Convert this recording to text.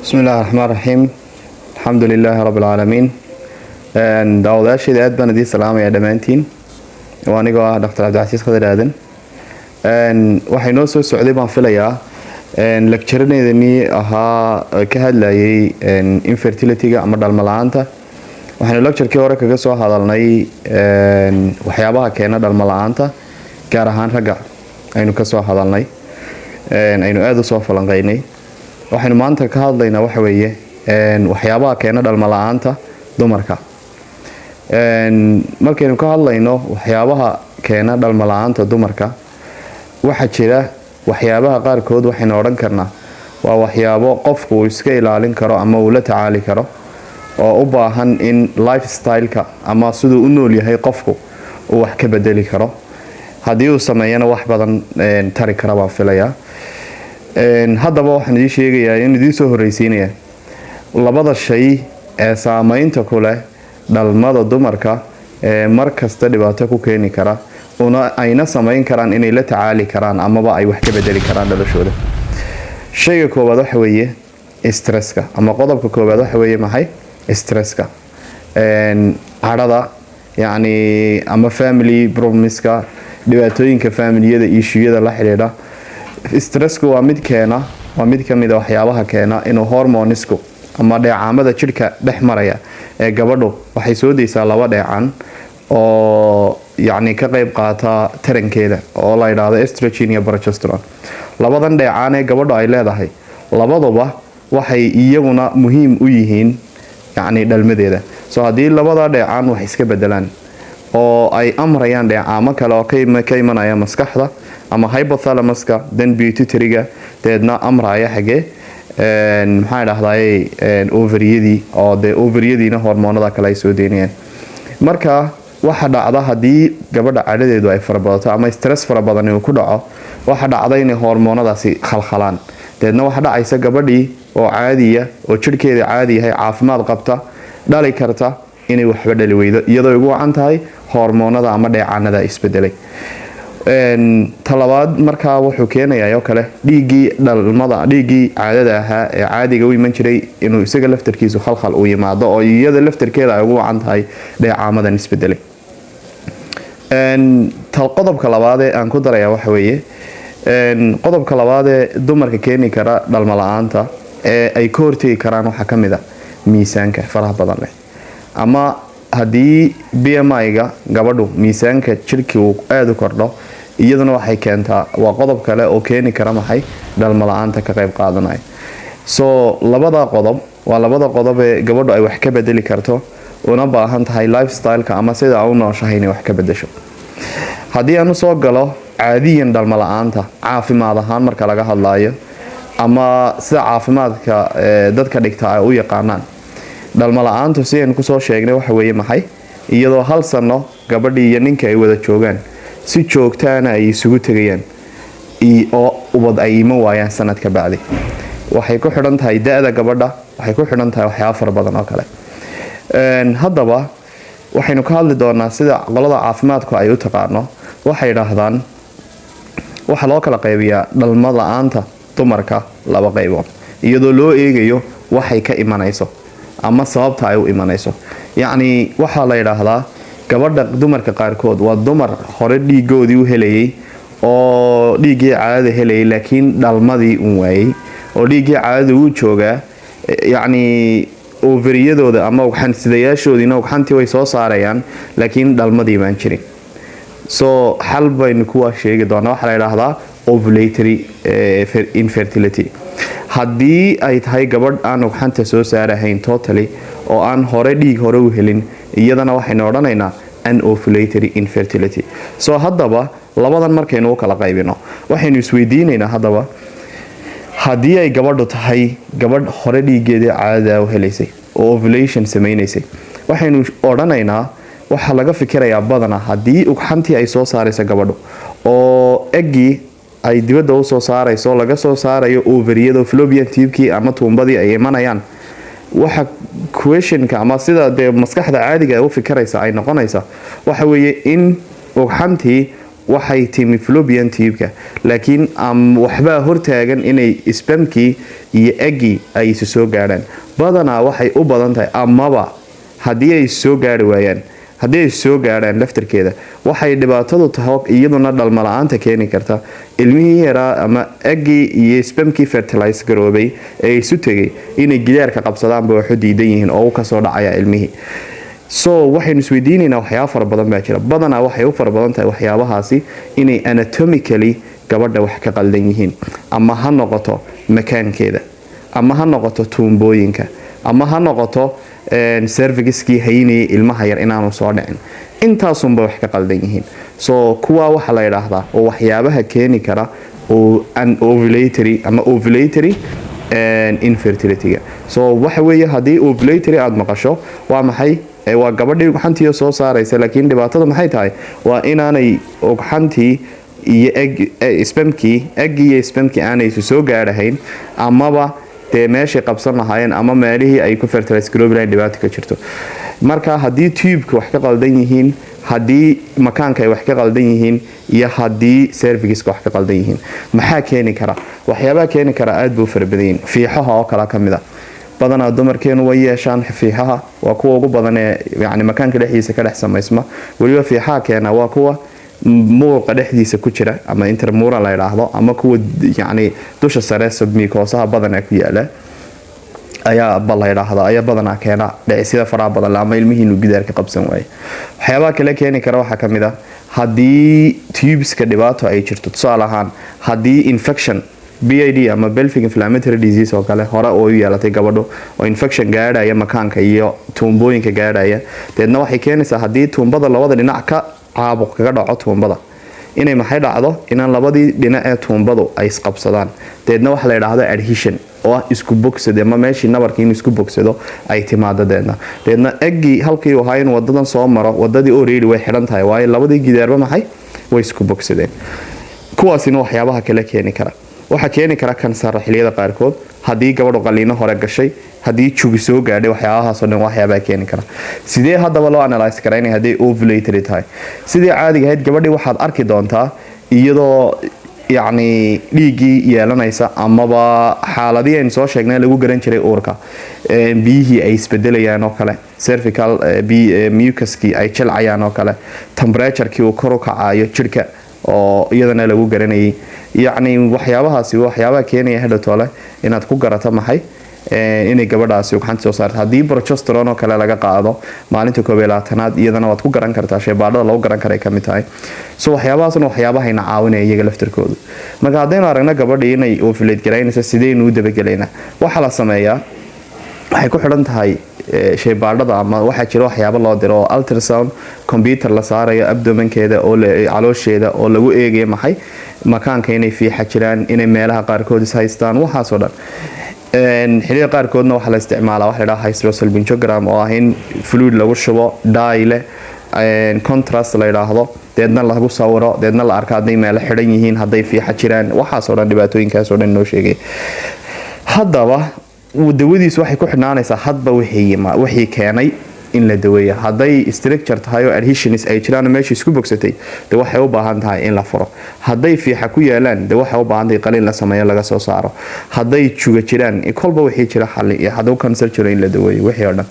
Bismi illahi raxmaan raxiim, alxamdu lilaahi rabbi alcaalamiin. Daawadayaasheeda, aad baan idiin salaamaya dhammaantiin. Waa anigoo ah Dr Cabdicasiis Khadar Aadan. Waxay noo soo socday, baan filayaa, lecture-aneedanii ahaa ka hadlayay infertility-ga ama dhalmo la-aanta. Waxaynu lecturekii hore kaga soo hadalnay waxyaabaha keena dhalmo la-aanta, gaar ahaan ragga aynu ka soo hadalnay, aynu aada usoo falanqeynay. Waxaynu maanta ka hadlaynaa waxa weeye waxyaabaha keena dhalmo la-aanta dumarka. Markaynu ka hadlayno waxyaabaha keena dhalmo la-aanta dumarka, waxaa jira waxyaabaha qaarkood waxaynu odhan karnaa waa waxyaabo qofku uu iska ilaalin karo ama uu la tacaali karo, oo u baahan in lifestyle-ka ama siduu u nool yahay qofku uu wax ka bedeli karo. Haddii uu sameeyana, wax badan tari kara baan filayaa. Haddaba waxaan idiin sheegayaa in idiin soo horreysiinaya labada shay ee saameynta ku leh dhalmada dumarka, ee mar kasta dhibaato ku keeni kara, una ayna sameyn karaan inay la tacaali karaan amaba ay wax ka bedeli karaan dhalashooda. Shayga koowaad waxa weeye stresska, ama qodobka koowaad waxa weeye maxay? Stresska, cadhada yacni, ama family problemska, dhibaatooyinka familiyada, issue-yada la xidhiidha. Stressku waa mid keena, waa mid ka mid a waxyaabaha keena inuu hormonisku ama dheecaamada jidhka dhex maraya ee gabadhu waxay soo deysaa laba dheecaan oo yacni ka qeyb qaata tarankeeda, oo la yidhaahdo estrogen iyo progesterone. Labadan dheecaan ee gabadhu ay leedahay, labaduba waxay iyaguna muhiim u yihiin yacni dhalmadeeda. So haddii labada dheecaan wax iska bedelaan oo ay amrayaan dheecaamo kale oo ka imanaya maskaxda ama hypothalamuska, then pituitary-ga, dabeedna amraya xagee, maxaa dhahdaye, ovaryadii, oo dee ovaryadiina hormoonada kale ay soo deynayaan. Marka waxa dhacda, haddii gabadha cadhadeedu ay farabadato ama stress fara badani uu ku dhaco, waxa dhacda inay hormoonadaasi khalkhalaan. Dabeedna waxa dhacaysa gabadhii oo caadiya, oo jidhkeeda caadi yahay, caafimaad qabta, dhali karta, inay waxba dhali weydo, iyadoo ugu wacan tahay hormoonada ama dheecaanada isbedelay. Talabaad, markaa wuxuu keenayaa oo kale dhiiggii dhalmada, dhiiggii caadada ahaa ee caadiga u iman jiray, inuu isaga laftarkiisu khalkhal uu yimaado, oo iyada laftarkeeda ay ugu wacan tahay dheecaamadan isbedelay. Qodobka labaadee aan ku daraya waxa weeye, qodobka labaadee dumarka keeni kara dhalmo la-aanta ee ay ka hortegi karaan, waxaa ka mid a miisaanka faraha badan leh, ama haddii BMI-ga gabadhu, miisaanka jirhkii, uu aada u kordho, iyaduna waxay keentaa, waa qodob kale oo keeni kara maxay? Dhalmo la-aanta ka qayb qaadanaya. So labada qodob waa labada qodob ee gabadhu ay wax ka bedeli karto, una baahan tahay lifestyle-ka ama sida u nooshahay inay wax ka bedesho. Haddii aan usoo galo caadiyan dhalmo la-aanta caafimaad ahaan marka laga hadlayo, ama sida caafimaadka dadka dhigta ay u yaqaanaan dhalmo la-aantu, sidaynu kusoo sheegnay, waxa weeye maxay? Iyadoo hal sano gabadhii iyo ninka ay wada joogaan, si joogtaana ay isugu tegayaan, oo ubad ay iman waayaan sanad ka bacdi. Waxay ku xidhan tahay da-da gabadha, waxay ku xidhan tahay waxyaaba fara badan oo kale. Haddaba waxaynu ka hadli doonaa sida qolada caafimaadku ay u taqaano. Waxay idhaahdaan waxaa loo kala qaybiyaa dhalmo la-aanta dumarka laba qaybood, iyadoo loo eegayo waxay ka imanayso ama sababta ay u imanayso. Yacni waxaa la yidhaahdaa gabadha, dumarka qaarkood waa dumar hore dhiigoodii u helayay oo dhiiggii caadada helayay, laakiin dhalmadii un waayey, oo dhiiggii caadada wuu joogaa, yacni ovaryadooda ama ugxansidayaashoodiina ugxantii way soo saarayaan, laakiin dhalmadii baan jirin. So xal baynu kuwaa sheegi doonaa. Waxaa la yidhaahdaa ovulatory infertility. Haddii ay tahay gabadh aan ugxanta soo saarahayn totally, oo aan hore dhiig hore u helin, iyadana waxaynu odhanaynaa anovulatory infertility. So haddaba labadan markaynu u kala qaybino, waxaynu isweydiinaynaa haddaba, haddii ay gabadhu tahay gabadh hore dhiigeedii caadada u helaysay oo ovulation samaynaysay, waxaynu odhanaynaa, waxaa laga fikirayaa badanaa haddii ugxantii ay soo saarayso gabadhu oo eggii ay dibadda usoo saarayso, laga soo saarayo ovaryada, fallopian tubekii ama tuumbadii ay imanayaan, waxa questionka ama sida dee maskaxda caadiga ay u fikiraysa ay noqonaysa waxa weeye in ugxantii Waxay timi fallopian tube-ka, laakiin waxbaa hortaagan inay spermkii iyo eggii ay isu soo gaadhaan. Badanaa waxay u badan tahay, amaba haddii ay soo gaari waayaan, haddii ay soo gaadhaan laftarkeeda, waxay dhibaatadu tahay iyaduna dhalmala-aanta keeni karta ilmihii yaraa ama eggii iyo spermkii fertilize garoobay ee isu tegay inay gidaarka qabsadaanba waxu diidan yihiin oo u kasoo dhacaya ilmihii. So waxaynu isweydiinaynaa, waxyaaba fara badan baa jira. Badanaa waxay u fara badan tahay waxyaabahaasi inay anatomically gabadha wax ka qaldan yihiin, ama ha noqoto makaankeeda, ama ha noqoto tuumbooyinka, ama ha noqoto cervixiskii haynayay ilmaha yar inaanu soo dhicin. Intaasunba wax ka qaldan yihiin. So kuwaa waxaa la yidhaahdaa oo waxyaabaha keeni kara oo anovulatory ama ovulatory infertilityga. So waxa weeye, haddii ovulatory aada maqasho, waa maxay? Waa gabadhii ugxantii soo saaraysa, laakiin dhibaatada maxay tahay? Waa inaanay ugxantii iyo spermkii, eggii iyo spermkii aanay isu soo gaadhahayn, amaba dee meeshay qabsan lahaayeen ama meelihii ay ku fertilize garoobi lahayn dhibaato ka jirto. Marka haddii tubeka wax ka qaldan yihiin, haddii makaanka ay wax ka qaldan yihiin, iyo haddii cervixiska wax ka qaldan yihiin, maxaa keeni kara? Waxyaabaha keeni kara aada buu fara badan yihiin. Fiixaha oo kale ka mid a. Badanaa dumarkeenu way yeeshaan fiixaha, waa kuwa ugu badan ee yani makaanka dhexdiisa ka dhex samaysma. Weliba fiixaha keena waa kuwa muruqa dhexdiisa ku jira ama intramural la yidhaahdo, ama kuwa yacni dusha sare submucosaha badanaa ku yaala ayaa ba la yidhaahda, ayaa badanaa keena dhicisida faraha badan ama ilmihii inuu gidaarka qabsan waayo. Waxyaabaha kale keeni kara waxaa kamid ah haddii tubeska dhibaato ay jirto. Tusaale ahaan, haddii infection, PID ama pelvic inflammatory disease oo kale hore oo u yeelatay gabadho, oo infection gaadhaya makaanka iyo tuumbooyinka gaadhaya, deedna waxay keenaysaa haddii tuumbada labada dhinac ka caabuq kaga dhaco tuumbada, inay maxay dhacdo? Inaan labadii dhinac ee tuumbadu ay isqabsadaan. Deedna waxa la yidhaahdo adhesion, oo ah isku bogsad, ama meeshii nabarkii inuu isku bogsado ay timaado. Deedna eggii halkii uu ahaa in wadadan soo maro, wadadii already way xidhan tahay, waayo labadii gidaarba maxay way isku bogsadeen. Kuwaasina waxyaabaha kale keeni kara. Waxaa keeni kara kansar xilliyada qaarkood, haddii gabadhu qaliino hore gashay, haddii jugi soo gaadhay, waxyaabahaasoo dhan waxyaabaha keeni kara. Sidee haddaba loo analyse karaa inay hadday ovulatory tahay? Sidii caadiga ahayd, gabadhii waxaad arki doontaa iyadoo yacni dhiiggii yeelanaysa, amaba xaaladihii aynu soo sheegnay lagu garan jiray uurka, biyihii ay isbedelayaan oo kale, cervical mucuskii ay jilcayaan oo kale, temperaturekii uu kor u kacayo jidhka oo iyadana lagu garanayay. Yacni waxyaabahaasi waxyaabaha keenaya hadhowtoole inaad ku garato maxay inay gabadhaasi ugxanta soo saarto. Haddii progesterone oo kale laga qaado maalinta 21aad, iyadana waad ku garan kartaa, shaybaadhada lagu garan karay kamid tahay. So waxyaabahaasna waxyaabahayna caawinaya iyaga laftarkoodu. Marka haddaynu aragno gabadhii inay ovulate garaynayso, sidaynu u dabagelaynaa? Waxaa la sameeyaa, waxay ku xidhan tahay shaybaadhada, ama waxaa jira waxyaabo loo diro oo ultrasound computer la saarayo abdomenkeeda oo caloosheeda oo lagu eegayo maxay makaanka, inay fiixa jiraan, inay meelaha qaarkood is haystaan, waxaasoo dhan. Xilliyada qaarkoodna waxaa la isticmaalaa waxa la dhaha hysterosalpingogram, oo ah in fluid lagu shubo dye leh contrast la yidhaahdo, deedna lagu sawiro, deedna la arko hadday meelo xidhan yihiin, hadday fiixa jiraan, waxaasoo dhan, dhibaatooyinkaasoo dhan noo sheegay. Haddaba dawadiisu waxay ku xidhnaanaysaa hadba wixii keenay in la daweeyo. Hadday stricture tahay oo adhesions ay jiraan, meesha isku bogsatay, de waxay u baahan tahay in la furo. Hadday fiixa ku yaalaan, de waxay u baahan tahay qaliin la sameeyo, laga soo saaro. Hadday juga jiraan, kolba wixii jira xali, hadduu kansar jiro in la daweeyo, wixii oo dhan.